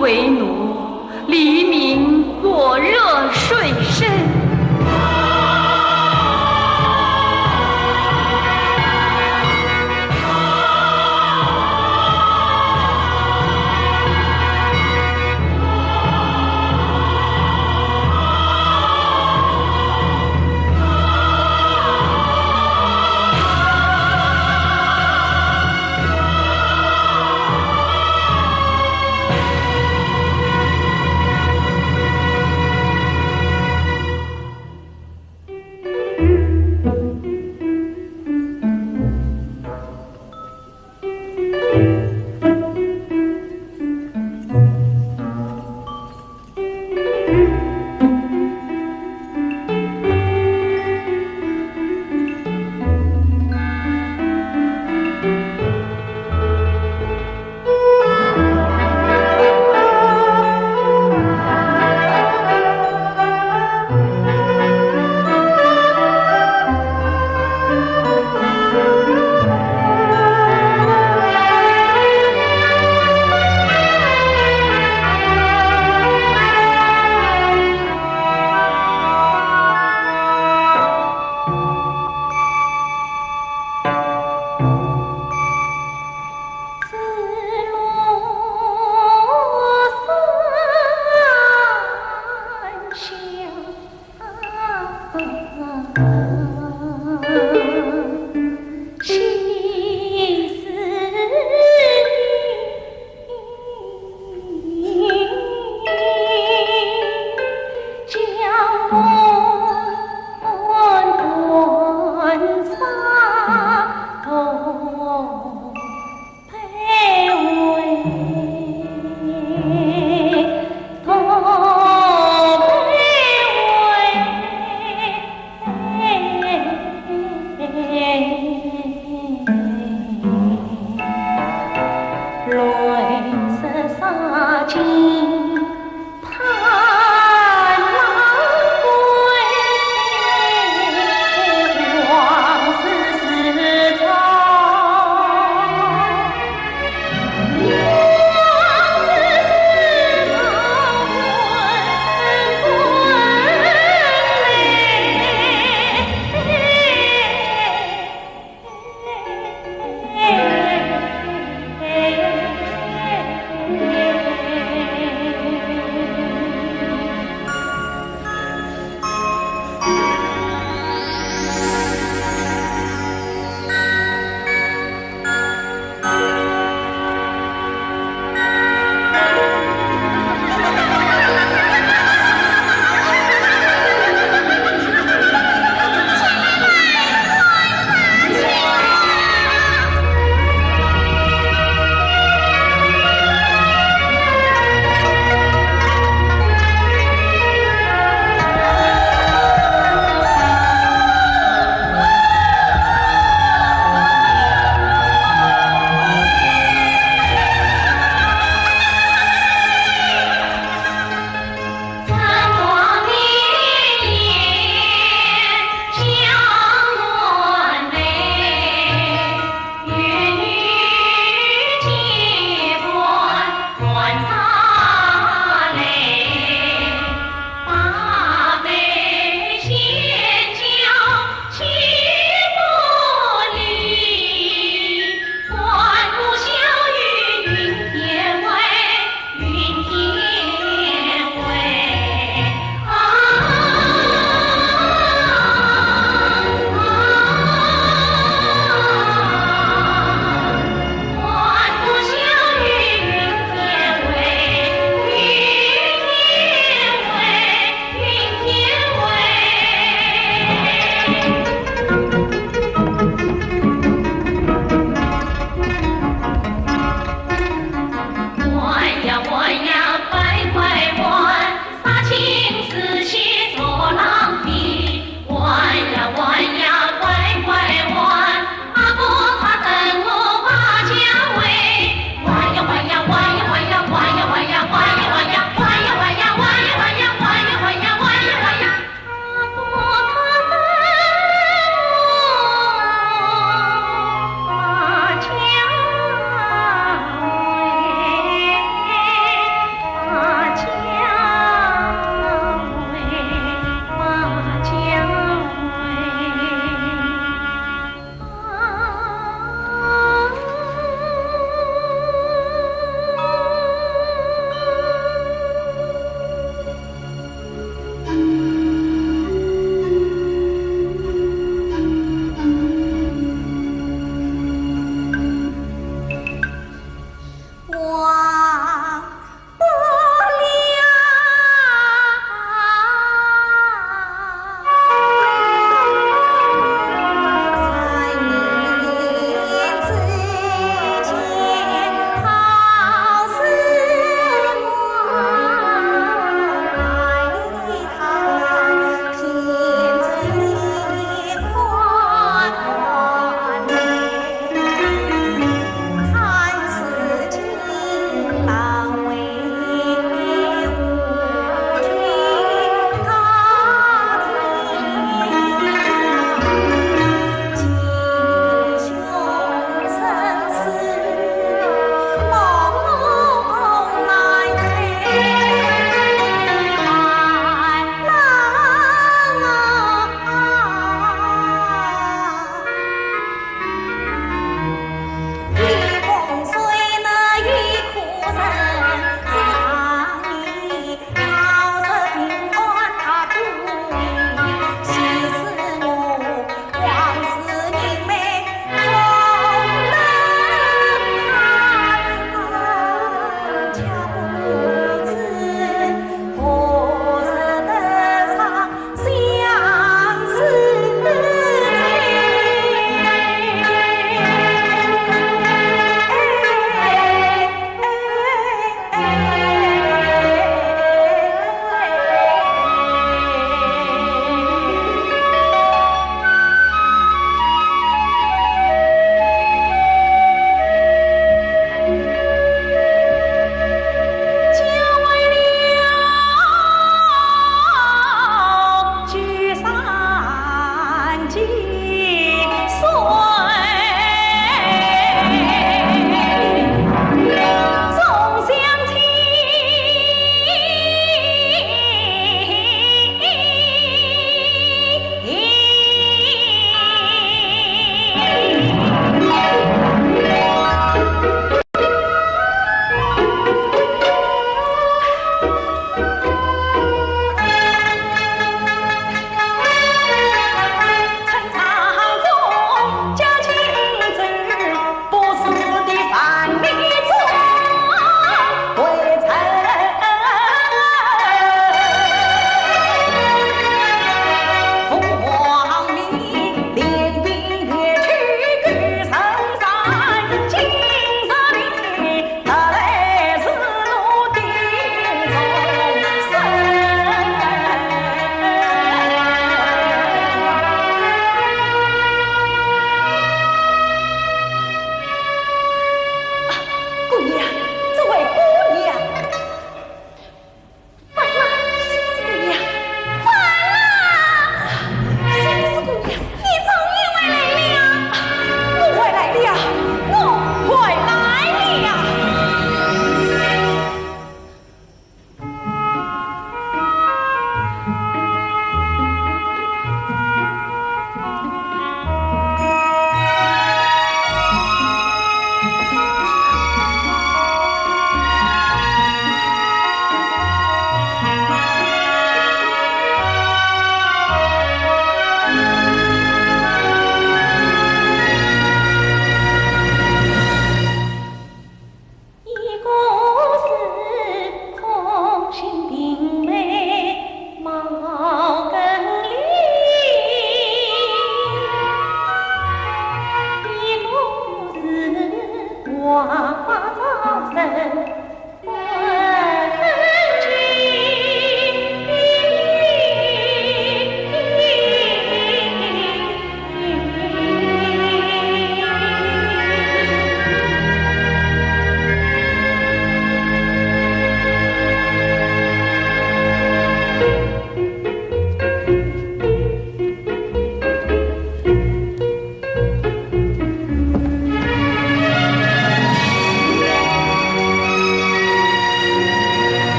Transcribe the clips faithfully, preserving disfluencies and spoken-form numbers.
为奴，黎民过热水深。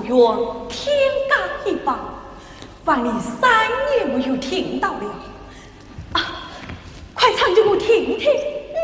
愿天罡一方，万历三年没有听到了。啊，快唱给我听听。嗯。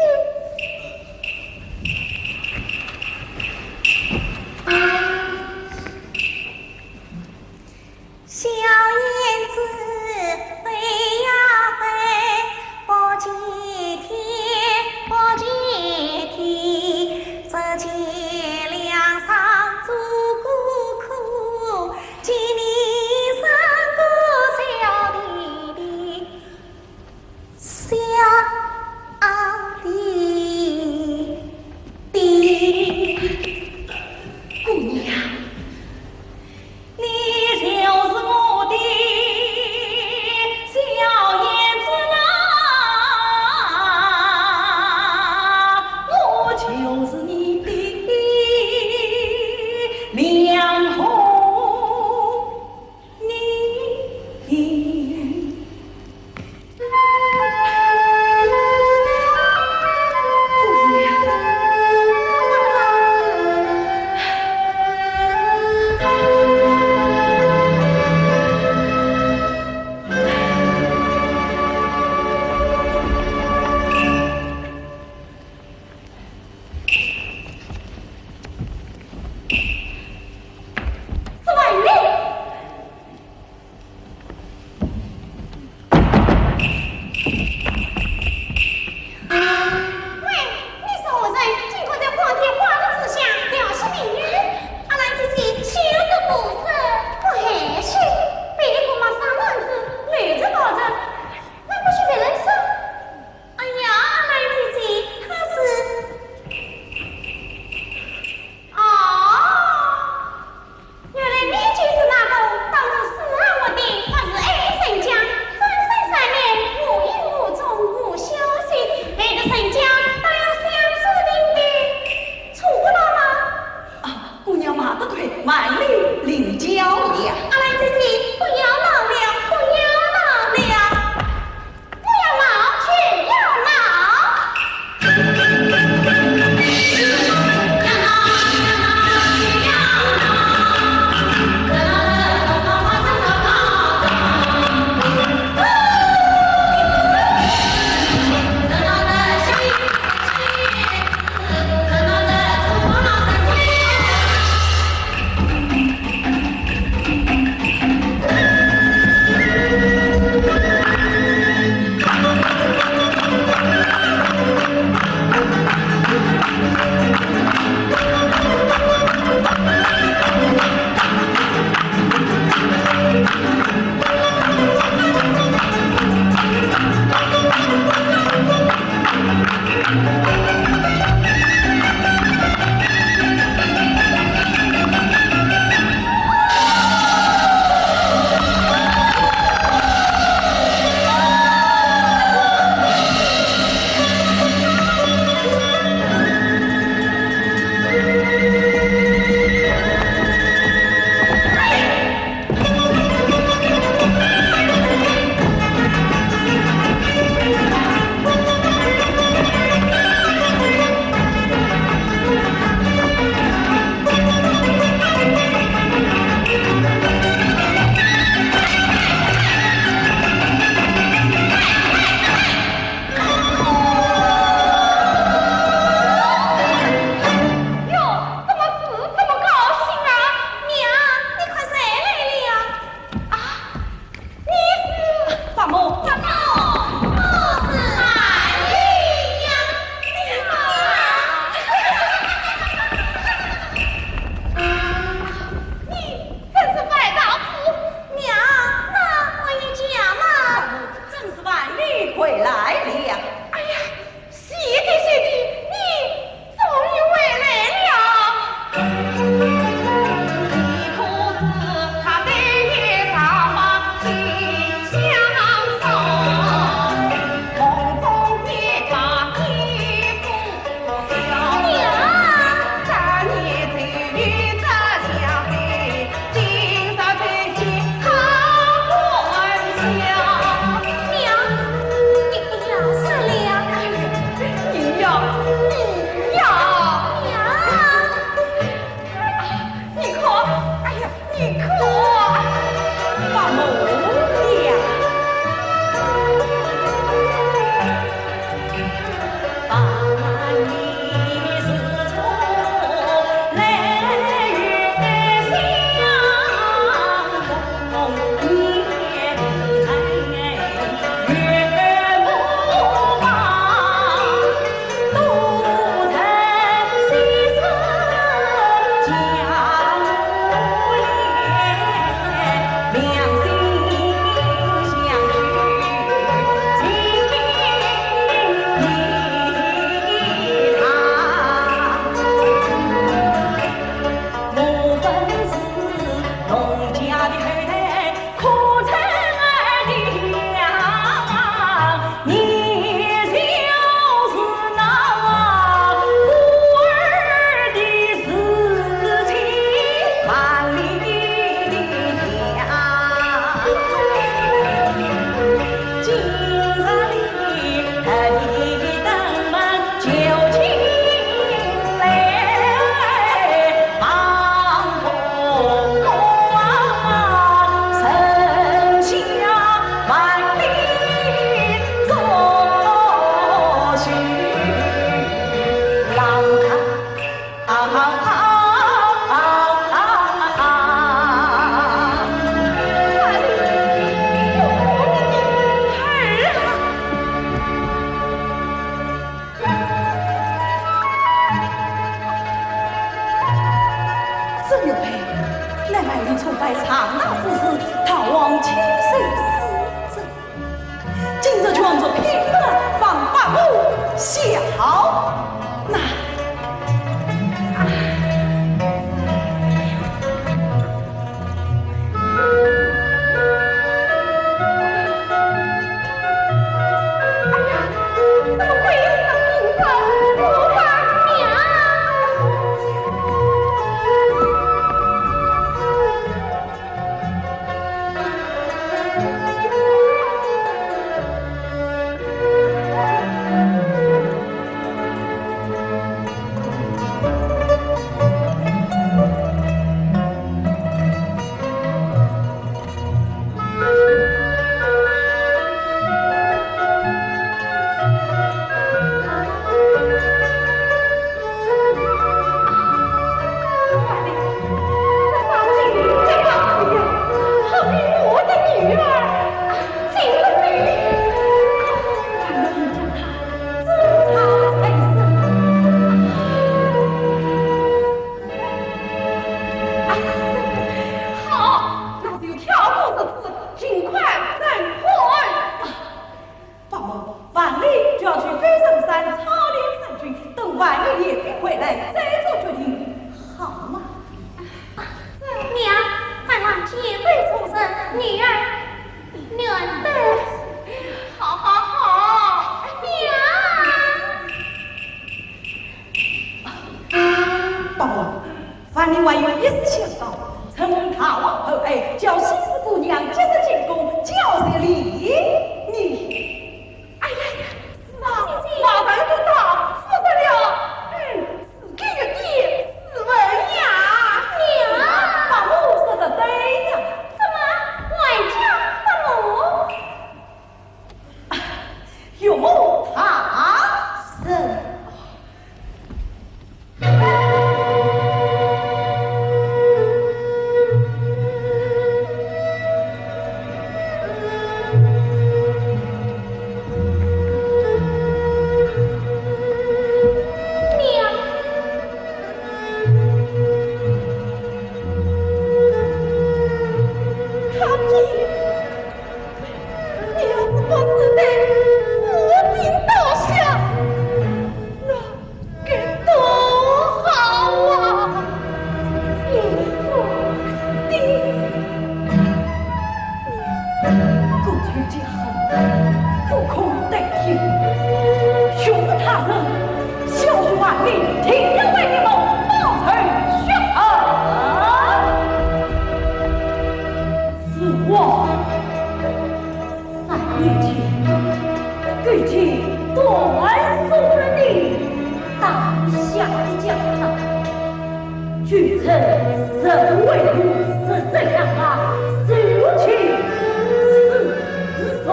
啊啊啊啊啊！哪里有我的女儿啊？这玉佩，乃卖于楚国上大夫时，逃亡亲手施赠。 今日全族品判，望伯母晓纳。哎呀，怎么会有这种情况？我的娘！ 好，那就挑个日子，尽快成婚。 伯母，万里就要去狗身山操练三军，等万里也回来再做决定，好吗？娘，万郎前会出征，女儿愿等。好，好，好，娘。伯母， 万里还有一事相告，承蒙大王厚爱，叫西施姑娘及时进宫，交谢于你。哎呀呀，是啊，姐姐。马上就到，不得了。嗯，是个玉帝，是文呀。娘。伯母说得对呀。怎么，还叫伯母？ 岳母大人。娘。他爹。 你要是不死在府兵刀下，那该多好啊！你说的，过去之恨不可代替，若是他人， 小婿万里定要为你们报仇雪恨。父王，三年前，勾践断送了你当下的江山，君臣实为我十岁养大，受尽耻辱。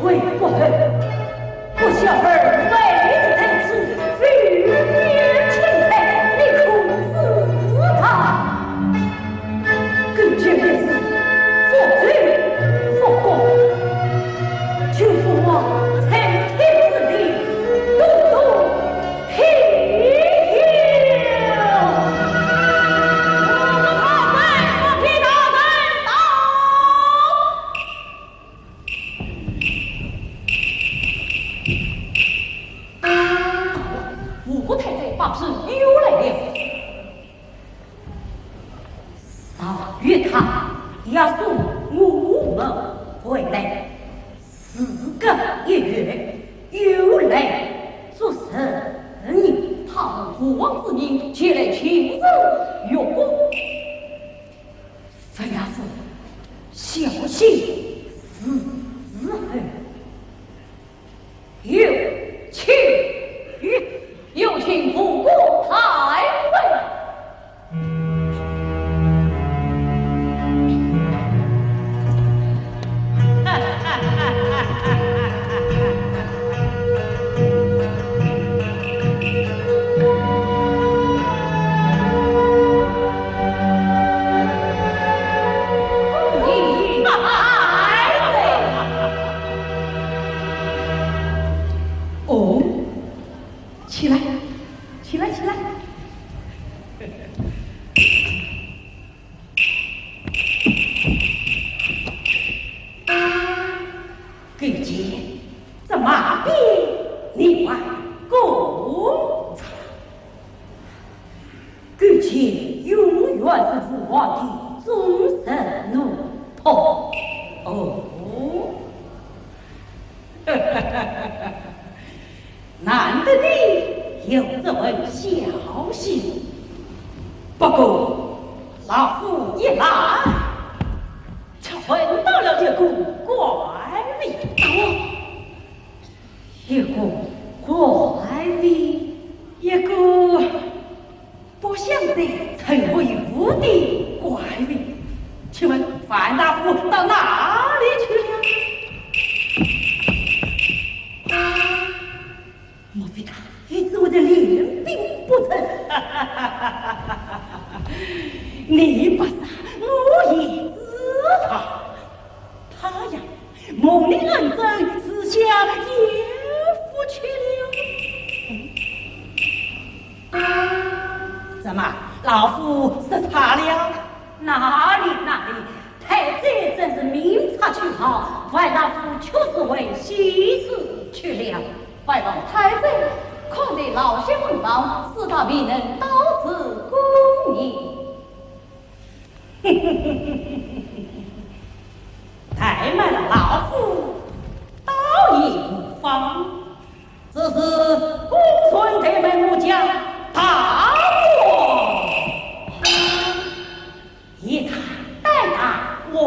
回国后， 不孝儿每日在此，父母亲在，你可知道？勾践为此，不忠不国，求父王垂听此理，多多庇佑。我们大人，我替大人到。 吴太太，百岁又来了。少与他押送我们回来，时隔一月，又来作甚呢？倘若父王之命，前来请示岳父。 樊大夫，小婿伺候。有请，有请吴国太子。起来，起来。勾践，这马鞭你还供着？勾践永远是父王的忠实奴仆。哦。 难得你有这份孝心。不过，老夫一来，却闻到了一股怪味。哦，一股怪味，一股 不想再成为无的怪味。请问樊大夫到哪里去了？莫非他一直为这练兵不成？你不杀，我也知道。 他呀，蒙你恩准，自家也不去了。怎么，老夫说差了？哪里哪里，太宰真是明察秋毫，樊大夫确实为喜事去了。拜望太宰，看在老歇文房，使他未能到此过夜。 怠慢了老夫，倒也无妨。只是公孙怠慢我家大王，与他代打王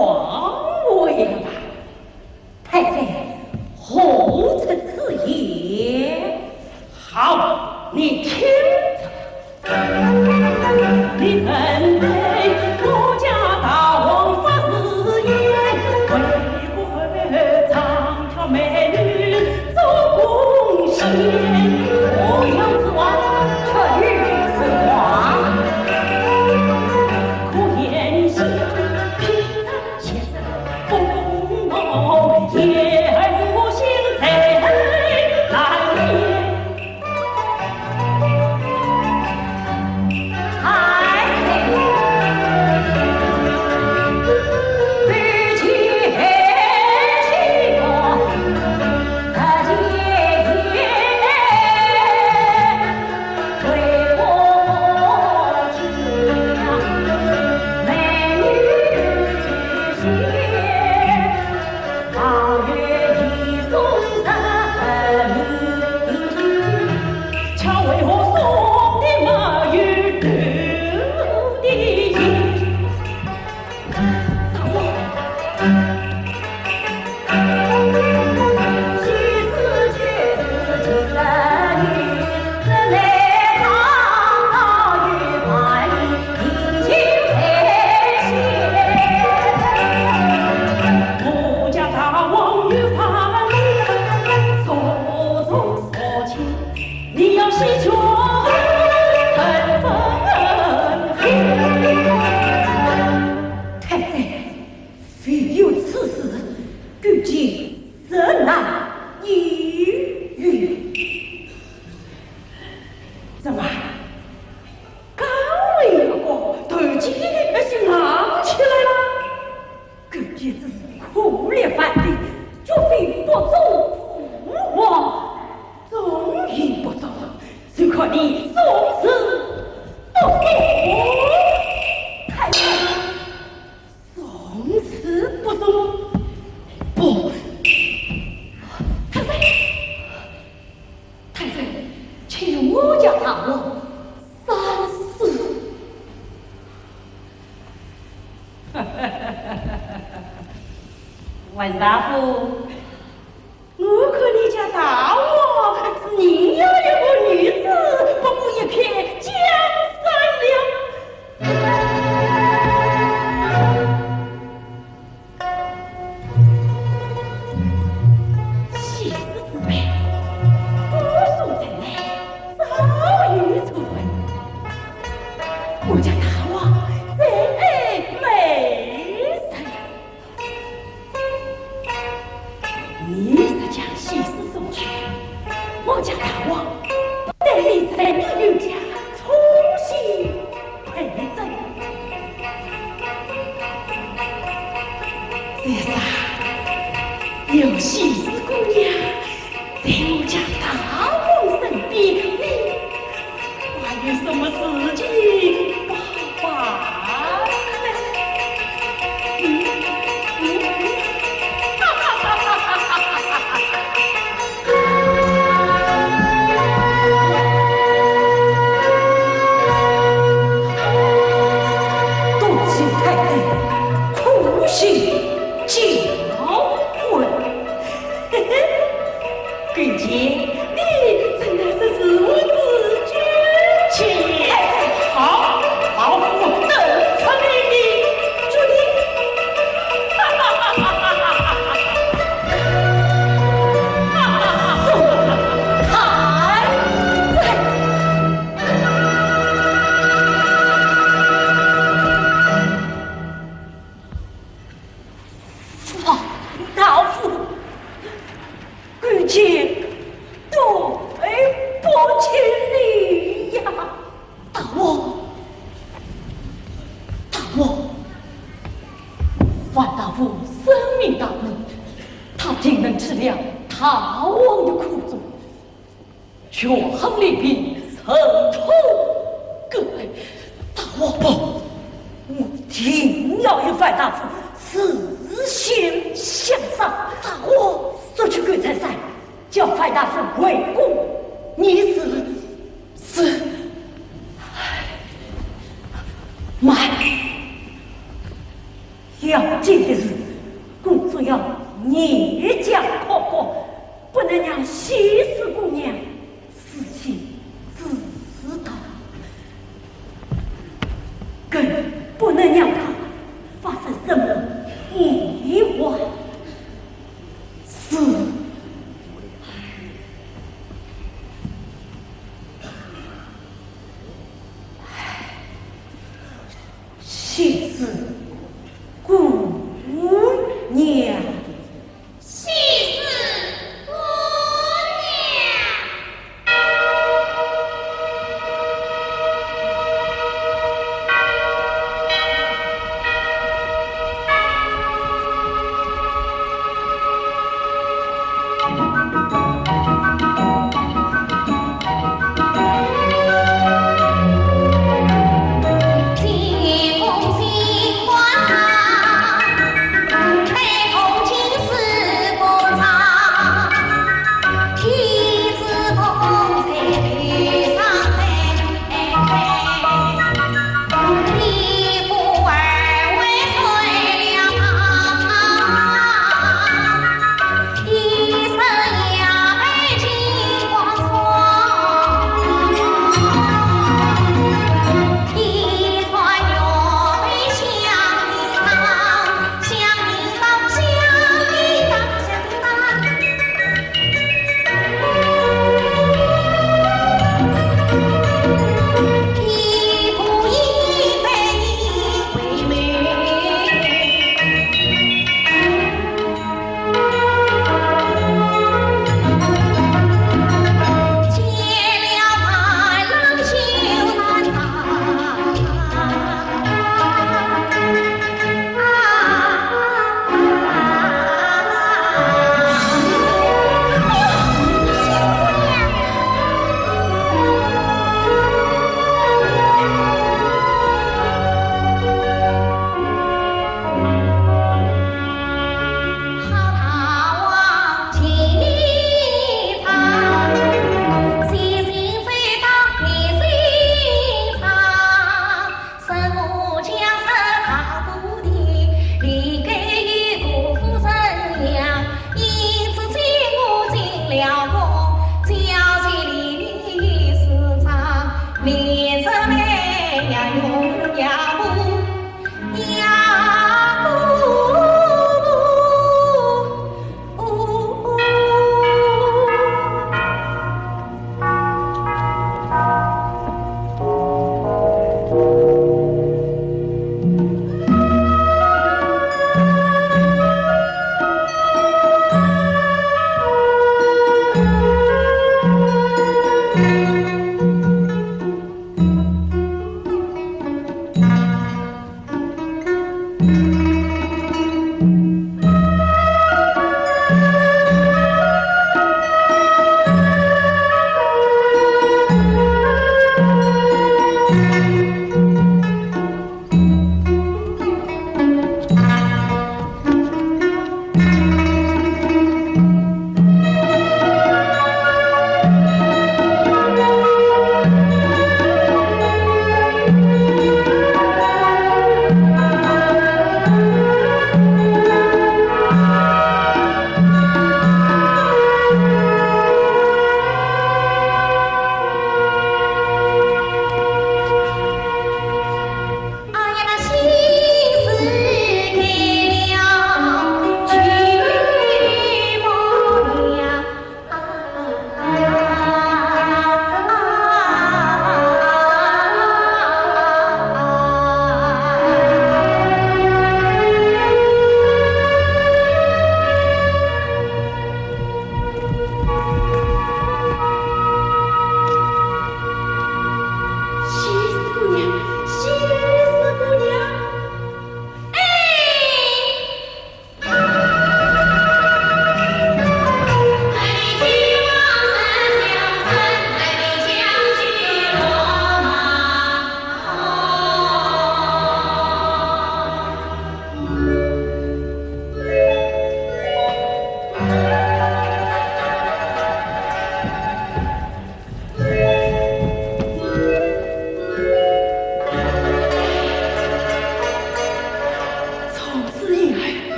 位了吧？ 太宰，何出此言？好，你听着。你怎对我家大王发誓言，为国唱跳美女做贡献？可有此话？确有此话。可言行，披着 太宰， 非有此事，勾践实难有余。怎么，刚为了个头巾，是硬起来了？勾践真是苦练翻的，绝非不忠父王，忠也不忠，就看你忠是不忠。太宰， 忠是不忠？不，太宰，太宰，请我家大王三思。文大夫， 我看你家大王是宁要一个女子，不顾一片江山了。喜事之辈，姑苏城内早有传闻，我家大王最爱美人。有什么事情报报呢？嗯，嗯，嗯。多谢太子苦心教诲。 嘿嘿，贵贱，你真乃是如父之君。请。好，老夫等着你的决定。哈哈哈哈哈哈！哈哈哈哈哈！太子。 老夫，贵贱对不起你呀。大王，大王，樊大夫深明大义，他定能体谅大王的苦衷。 权衡利弊，深痛割爱。大王，不，我定要与樊大夫自相相杀。大王，速去赶柴山，叫樊大夫回宫议事。是。慢，要紧的事，公子要严加考过，不能让许氏姑娘 私心自私的，更不能让他发生什么意外。是。许氏姑娘。 许氏姑娘。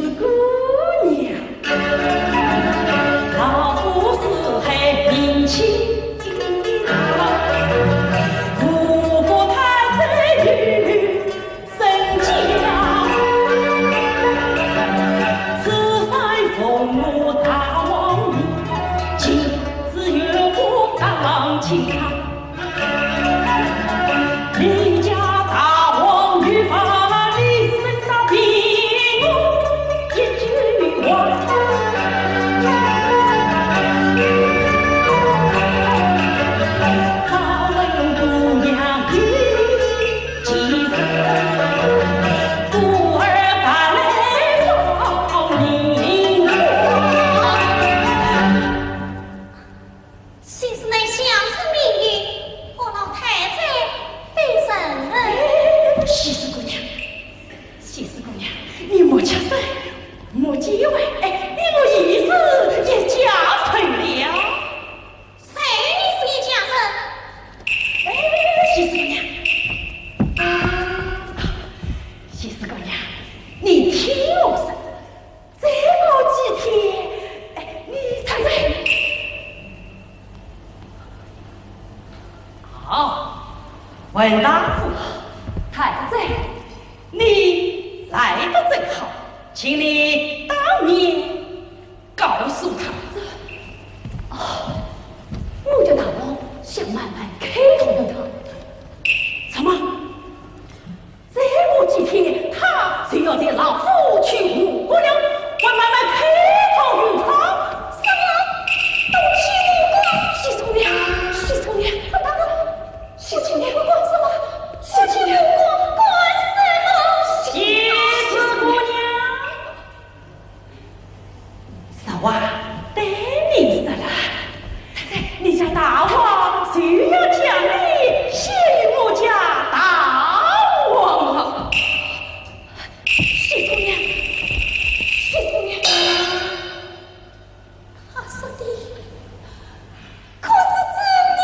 是姑娘。老夫四海名气大，吴国太子与沈家，此番奉我大王命，今日越过大王青草。 你家大王御法，你身上凭我一句话。早闻姑娘有急事，故而赶来报明。 先是乃乡村名医，何老太太非人人。哎，西施姑娘，西施姑娘，你莫吃醋，莫见外，哎，你我已是一家人了。谁与你是一家人？哎，西施姑娘，西施姑娘，你听我说， 再过几天，哎，你才在。好，文大夫，太太，你来得正好，请你当面告诉她。哦，我家大王想慢慢开通于她。什么？ 再过几天，她就要随老夫去吴国了，还慢慢开通于她。什么？东去吴国？西施姑娘，西施姑娘，不打不打，西施姑娘，干什么？西施姑娘，干什么？西施姑娘。 实话对你说了，太太，你家大王就要将你许与我家大王了。西施姑娘，西施姑娘，他说的可是真的？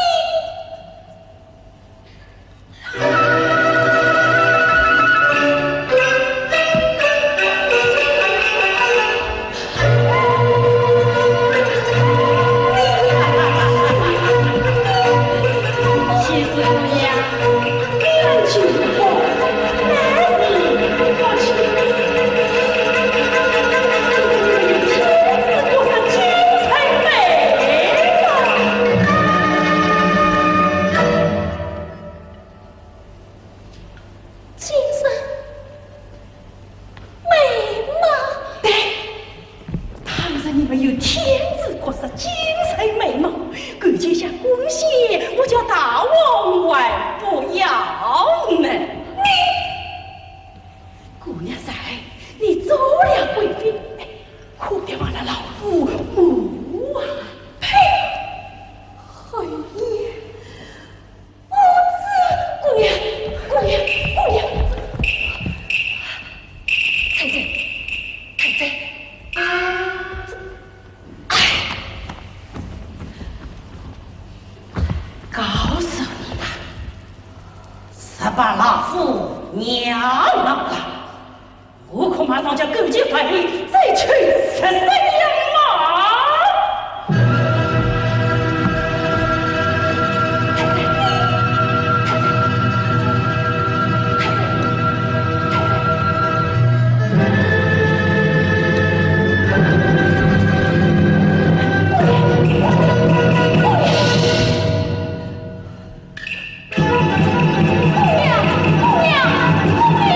精神美貌。对，倘若你没有天子国色，精神美貌，敢前下官宣，我家大王还不要呢。你，姑娘在，你做了贵妃，可别忘了老夫母啊！呸！哎呀！ 我这，姑娘，姑娘，姑娘。太太，太太。哎，告诉你吧，十八老夫娘老了， 我可马上叫狗急反胃，再去吃山羊毛。姑娘，姑娘，姑娘！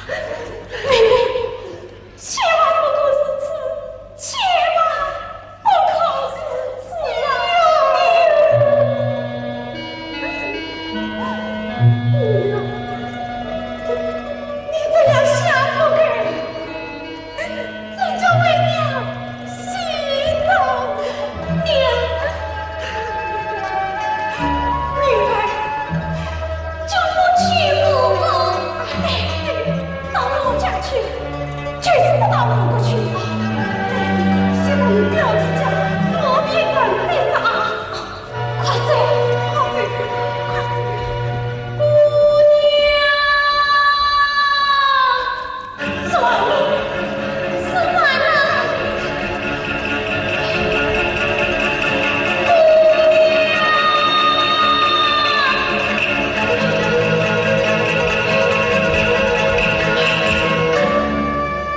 妹妹，千万不可如此，千万不可如此啊！你这样想不对，人家为娘心痛。娘，女儿， 就不去故宫。哎，到我家去，就是不到故宫去。哎，先到你表姐家，我便问这事啊。快走，快走，快走。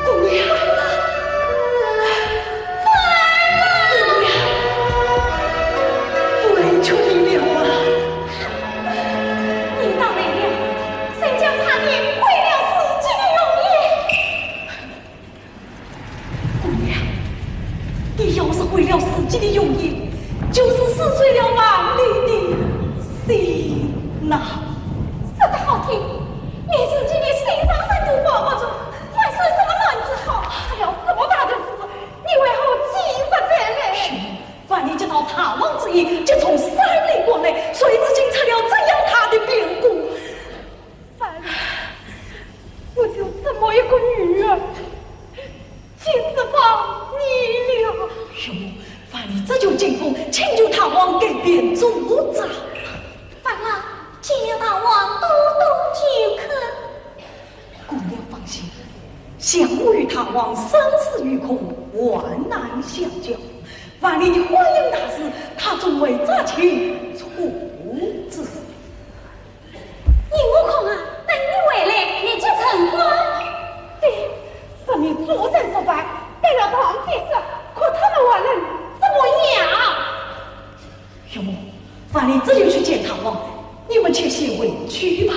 姑娘！ 你倒来了，人家差点毁了自己的容颜。姑娘，你要是毁了自己的容颜，就是撕碎了皇帝的心呐。说得好听，连自己的心上人都保不住，还说什么卵子好？出了这么大的事，你为何今日才来？ 万历接到大王旨意，即从山里过来，谁知竟出了这样大的变故。万历，我就这么一个女儿，竟指望你了。岳母，万历这就进宫，请求大王改变主张。万岁，请求大王多多久客。 姑娘放心，想我与大王生死与共，患难相交，万历的欢迎大事，他总会掌清楚之。你我看啊，等你回来，立即成婚。对，说你做人失败，得了堂姐说，可他们还能怎么样？ 岳母，万历这就去见大王，你们且先回去吧。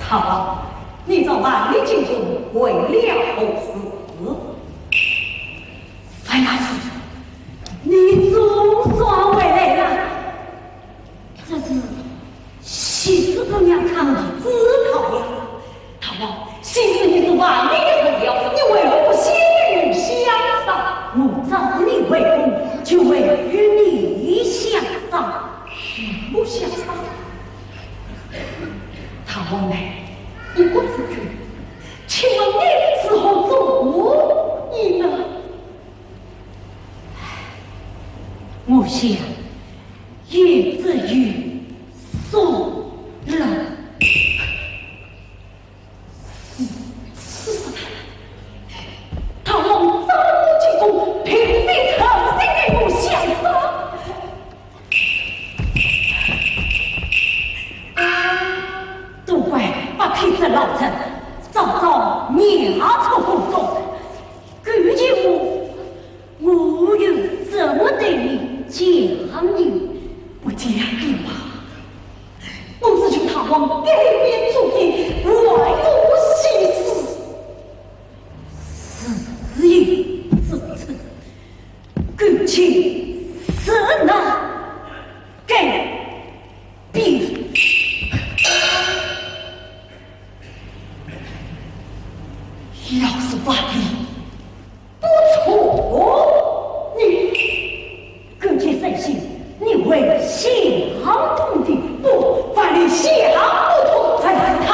大王，你召万历进宫为了何事？樊大人，你总算回来了。 这是西施姑娘她的知道呀。大王，西施你是万历的同僚，你为何不先与我相商？我召你回宫，就为与你相商。与我相商？大王呢，你不知趣，请问你如何做呢？我想， 也只有送了。是，是，是。大王召我进宫，并非诚心与我相商。都怪八品这老臣，早早让出宫中，顾及我 我又怎么对你讲呢？不讲也罢，我只求大王改变主意，还我西施。事已至此，顾卿实难改变。要是万历 不从你，顾卿生性，你为相同的，不，万历相不同，才是他。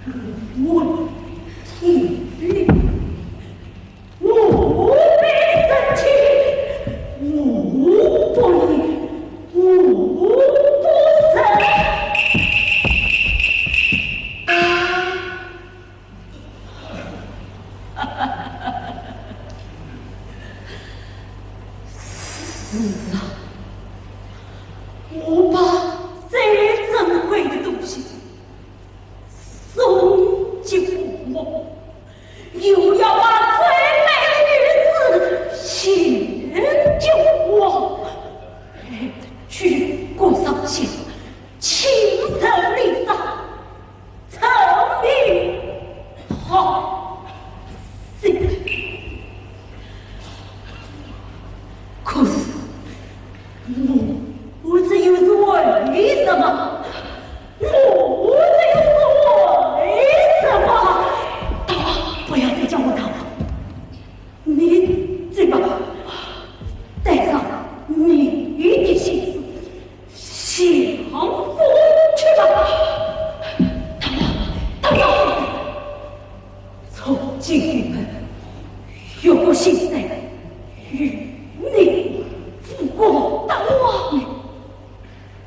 我听你，我被生气，我不理，我不生。是啊，我把最珍贵的东西 送给我，又要把最美的女子献给我，举国上下，倾城丽舍，沉迷好色。可是， 我，我这又是为什么？我，我这又是为什么？大王，不要再叫我大王，你这个，带上你的心思，享福去吧。大王，大王，从今以后，越过心酸，与你无关。大王，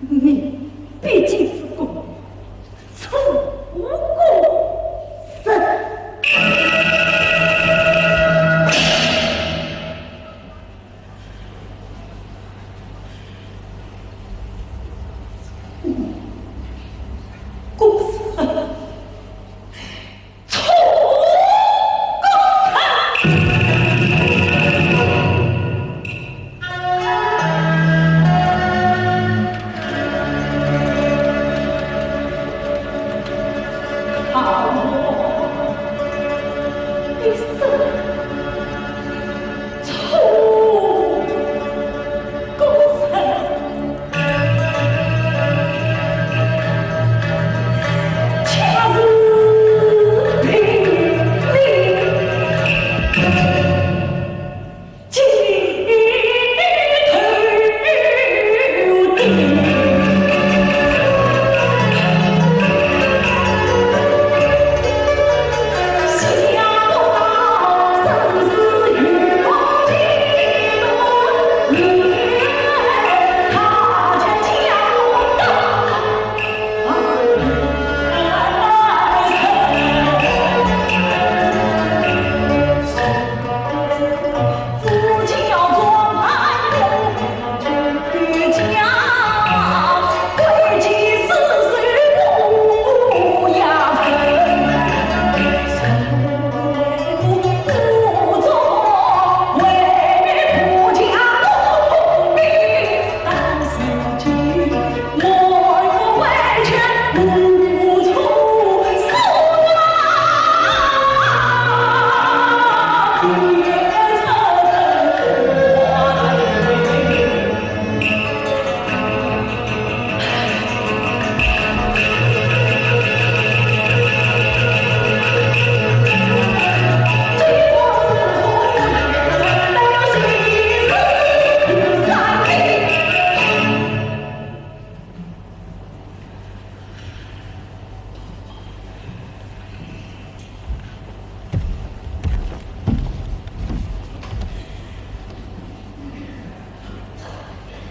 你必经此功，出功身。功身。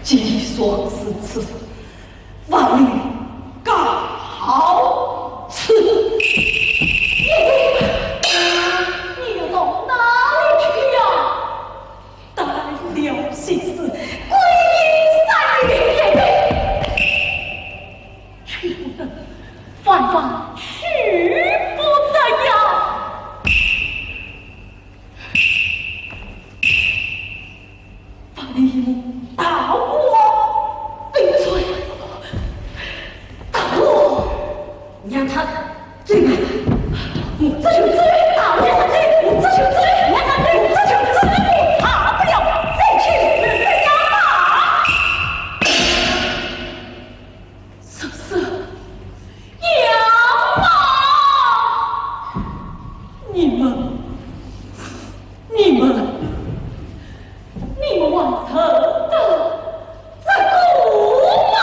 既然如此，万里告辞。你要到哪里去呀？ 带了心思，归隐山林也对，去不得，万万去不得呀！万里一梦，大王，哎，错了，大王，让他 走吧，我这就走，大王，我这就走，我这就走，我这就走，我怕不了，再去试试呀吧。叔叔，娘啊，你们，你们，你们还认得 这个吗？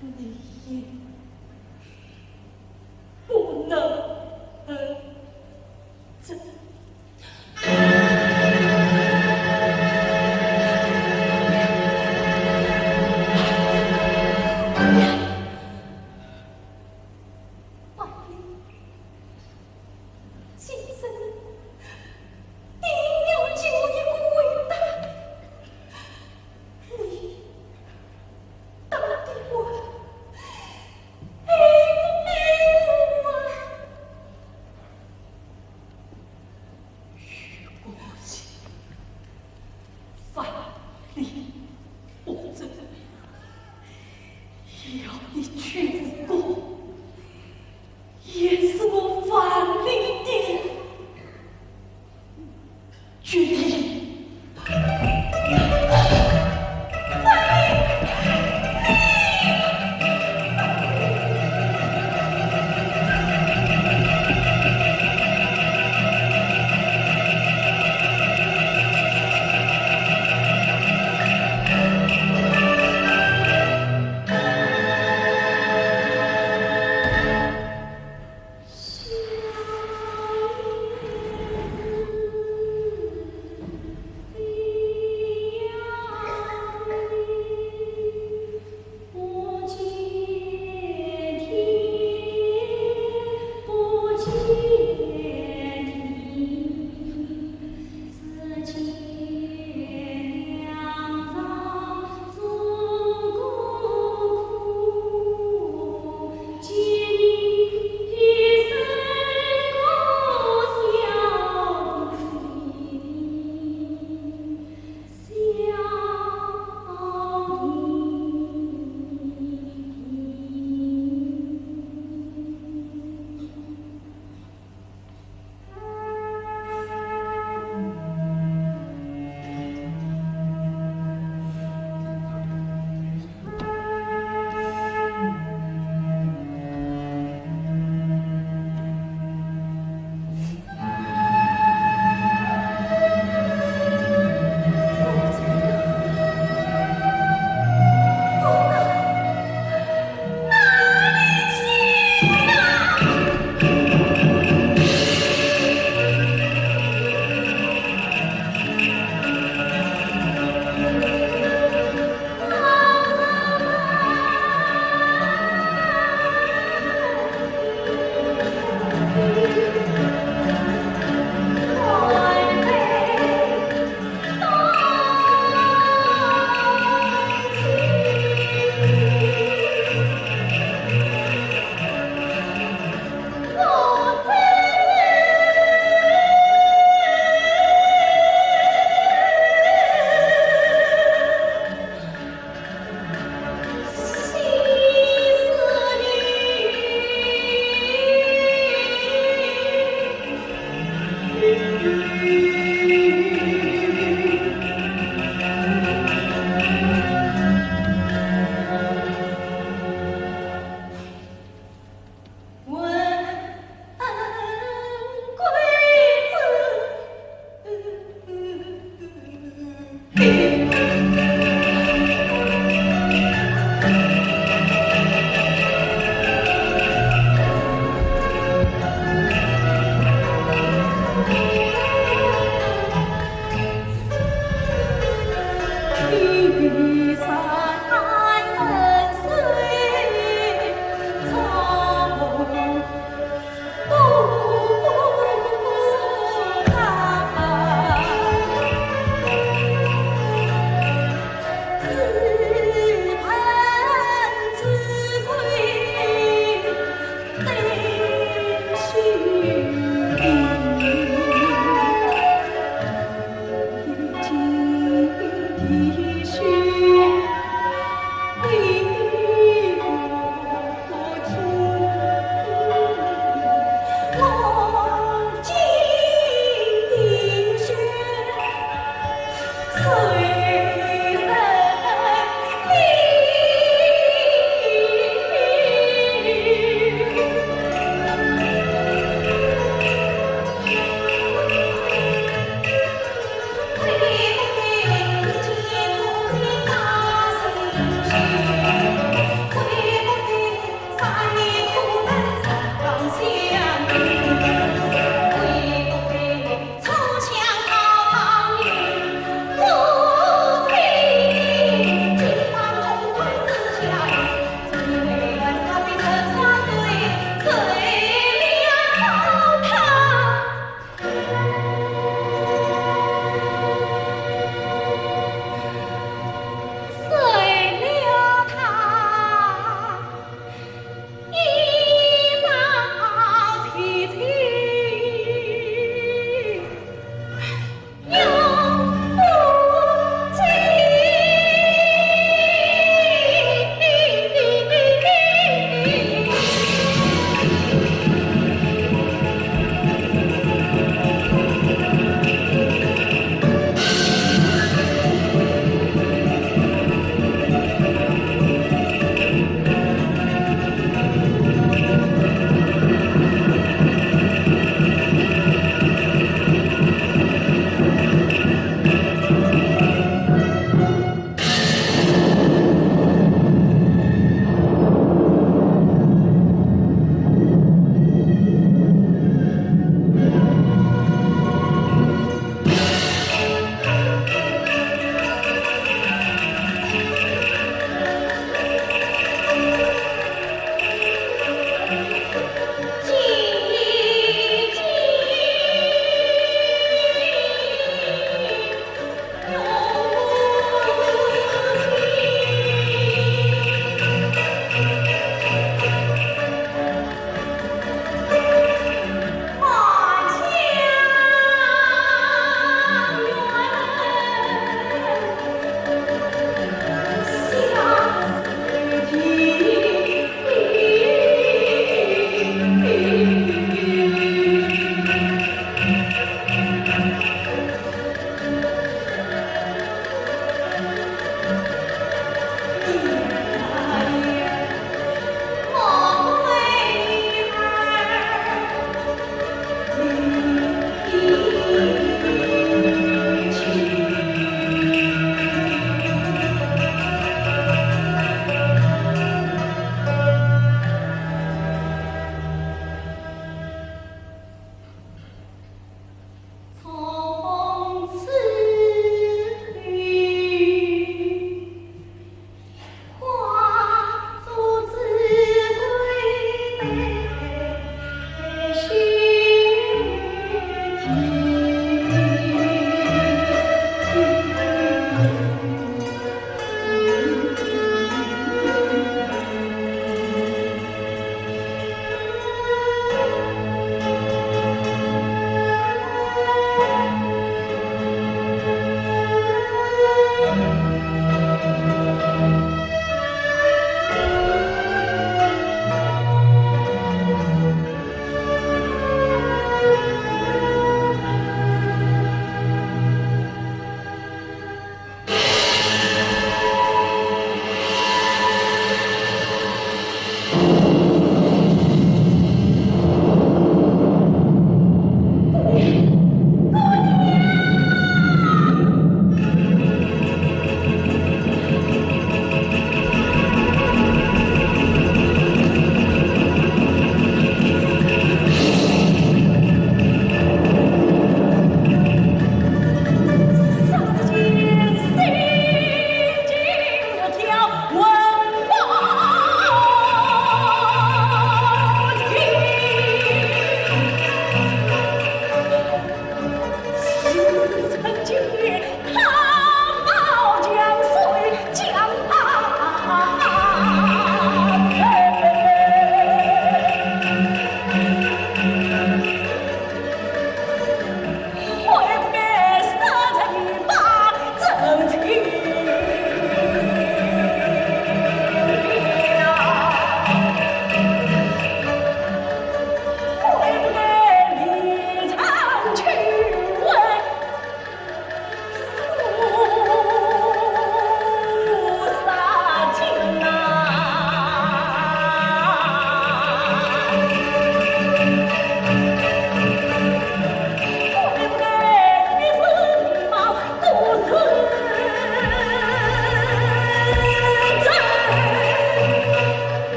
你也不能活着。万里，今生定要给我一个回答。你到底还爱不爱我啊？ 与孤情，万里无争，要你娶吴国，也是我万里的决定。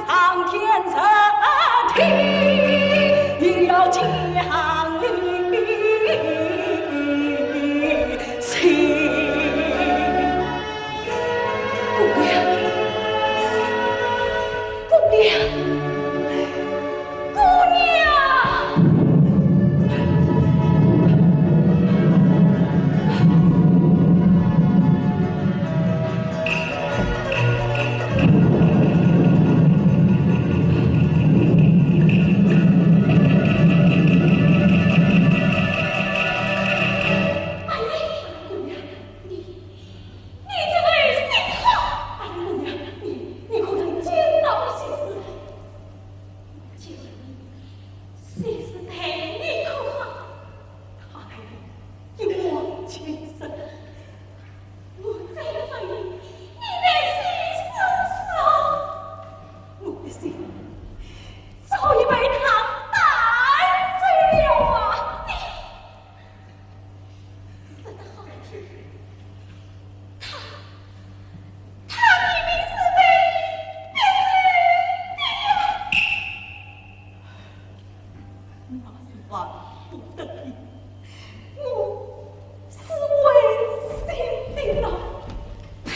苍天在听，也要讲理性。姑娘，姑娘，姑娘。哎呀，姑娘，你，你这个心好。哎呀，姑娘，你，你可曾见老先生？见了，先生待你可好？ 他待我一往情深，我再不问你，你待心如何？我的心早已被他带走了啊！你说得好听，他，他明明是被你骗走的呀！ 那是万不得已，我是违心的了。呸！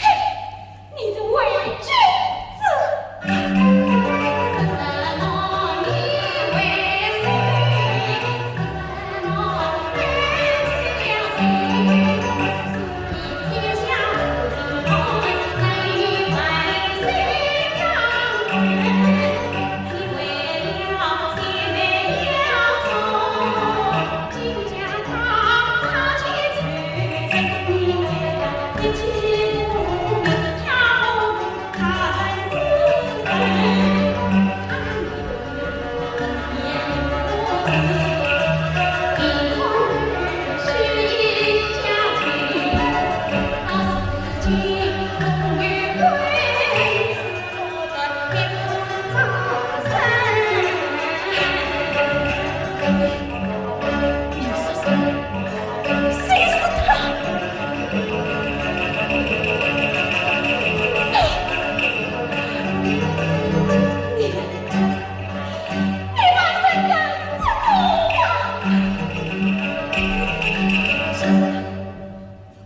你这伪君子！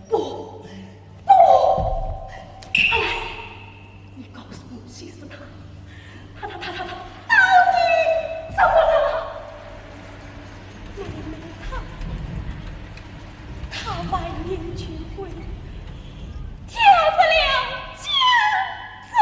不，不，阿兰，你告诉我，谁是他？他，他，他，他，他到底怎么了？他，他万念俱灰，跳入了江中。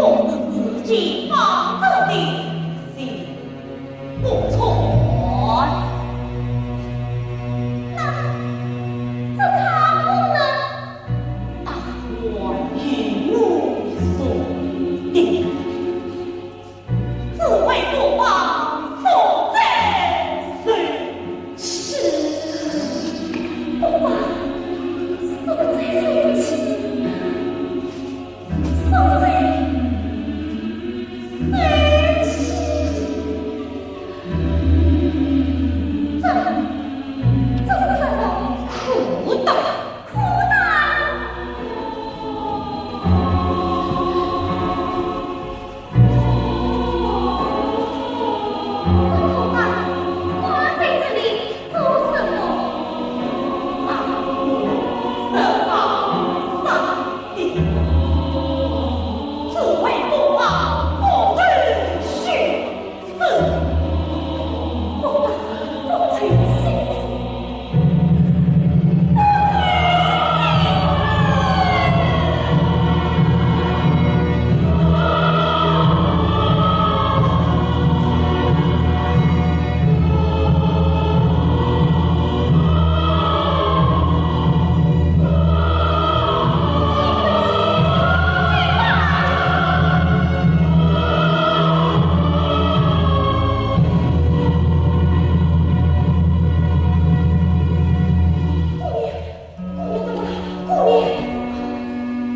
是自己放走的，是不错。那这茶壶呢？大官有我说的。 只为不妨送在手。是，不妨送在手。送在手。这，这是什么？裤带。裤带。 这口袋挂在这里做什么？啊，手上上的，只为不妨不曾寻出。不妨不曾寻出。 姑爷，姑爷，姑爷，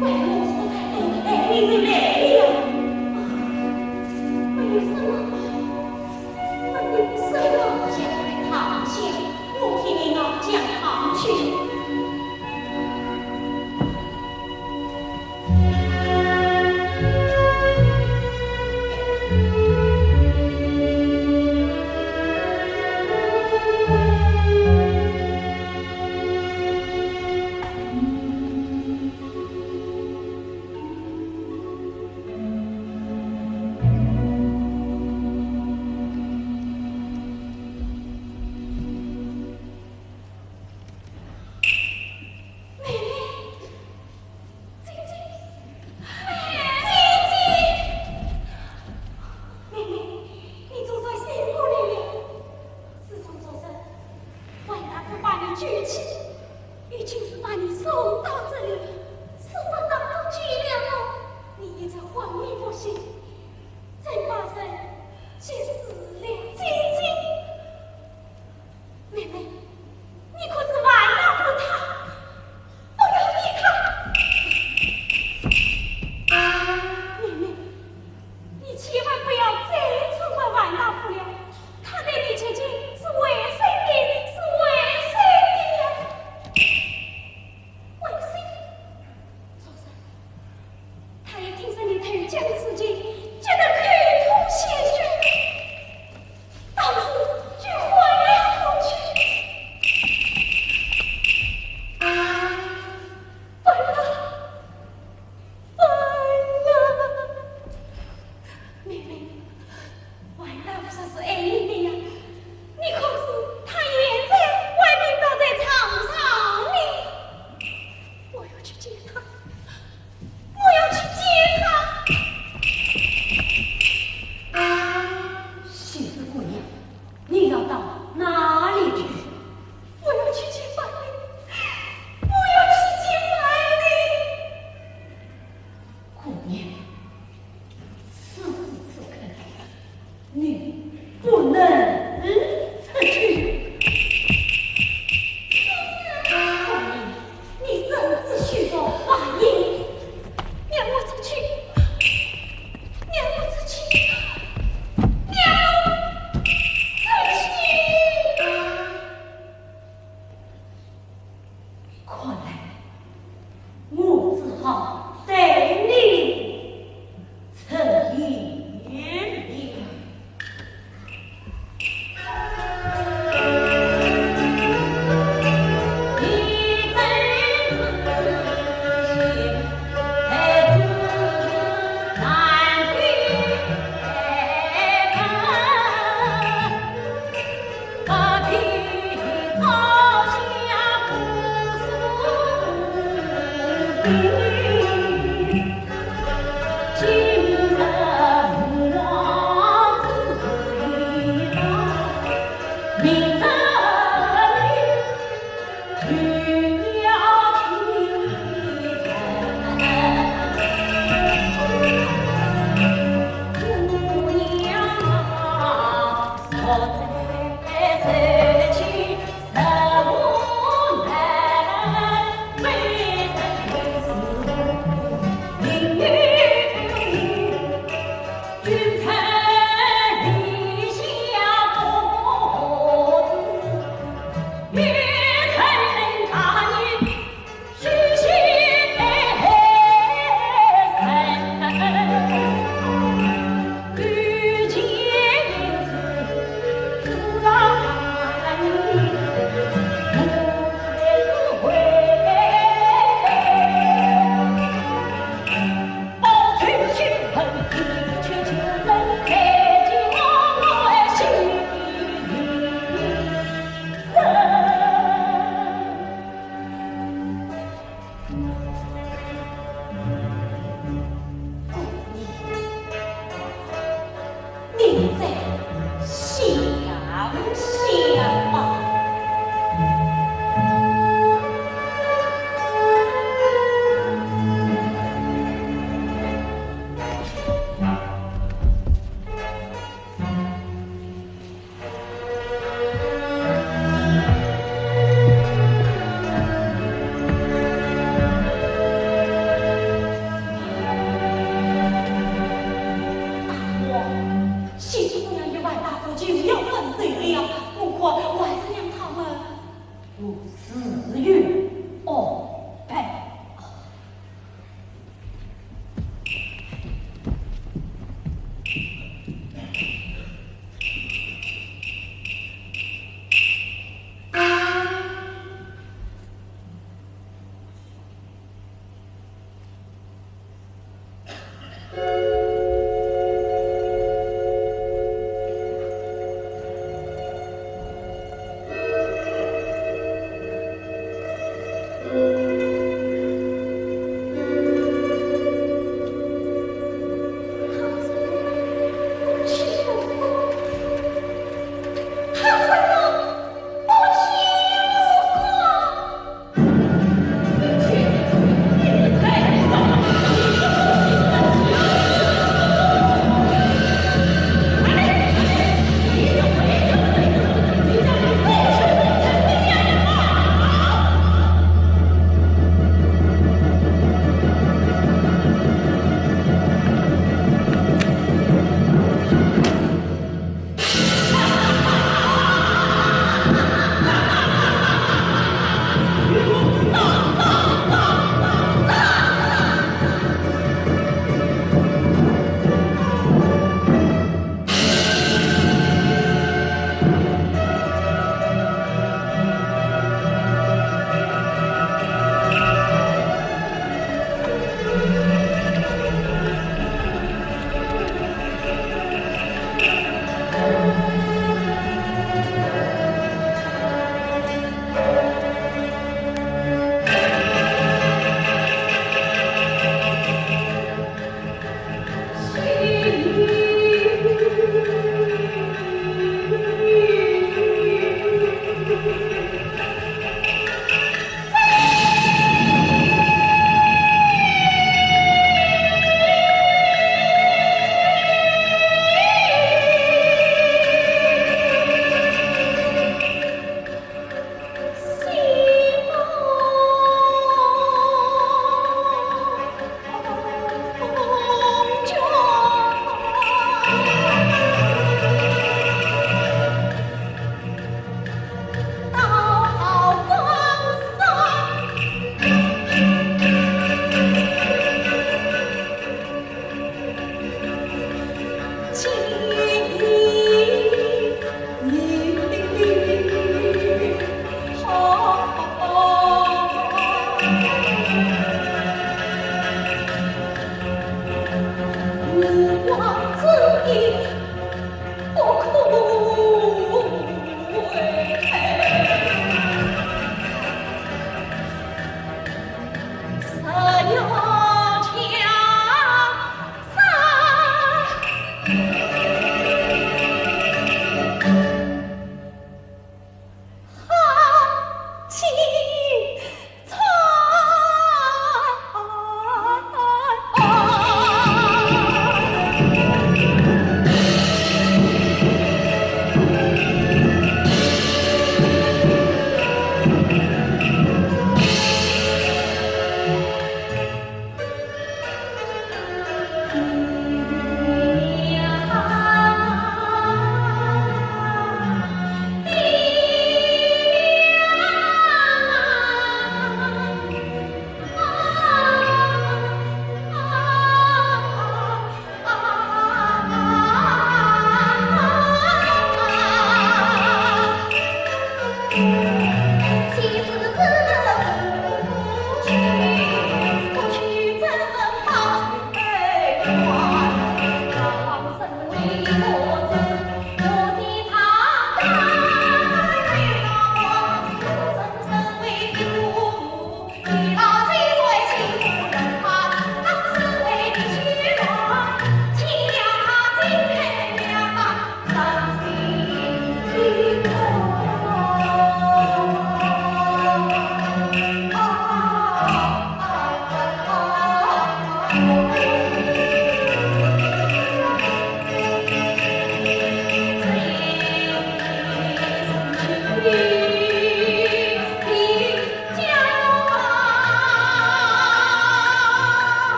外面落太大了，哎，你就来了呀。啊，没有什么，没有什么。先快躺下，我替你熬姜汤去。妹妹，姐姐，姐姐，妹妹，你总算醒过来了。自从昨日 王大夫把你救起，已经是把你送到这里，是不能够救了我。你一直昏迷不醒，真把人急死了。姐姐，妹妹，你可知王大夫他不要你看。妹妹，你千万不要再责怪王大夫了，他对你姐姐是为谁的，是为谁的呀？为谁？昨日他也听说你投江自尽，急得口吐鲜血，当时就昏了过去。啊，完了， 完了。妹妹，王大夫是爱你的呀，你可知他现在昏迷倒在床上呢？我要去见他，我要去见他。心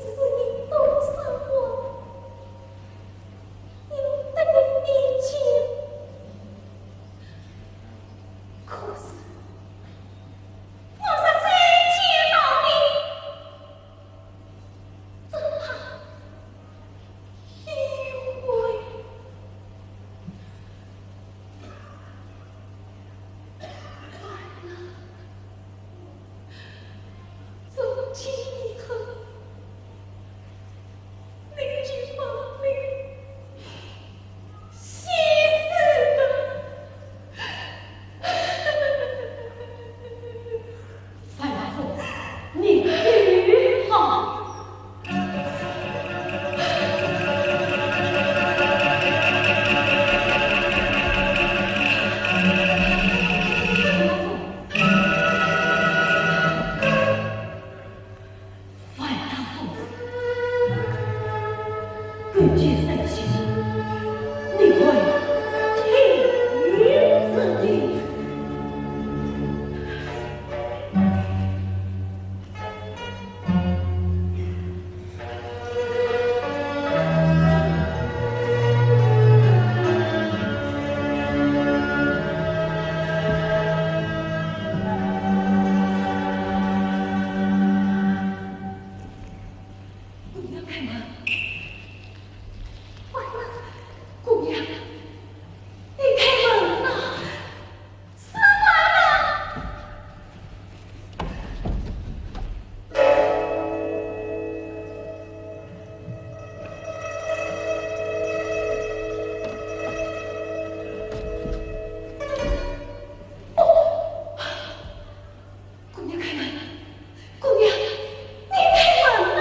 思你都是我，你对你讲，可是我若再见到你，只怕后悔。 从今以后，你就放你去死吧。樊大夫，你去好。 樊大夫，根据圣旨，你会听命的。门。坏了，姑娘，你开门呐！ 是坏了。哦，姑娘开门，姑娘，你开门呐！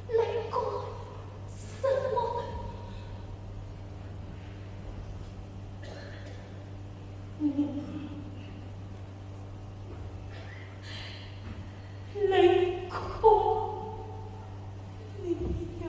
你来干什么？我来看你呀。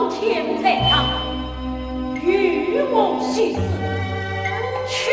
天在上，与我誓死，去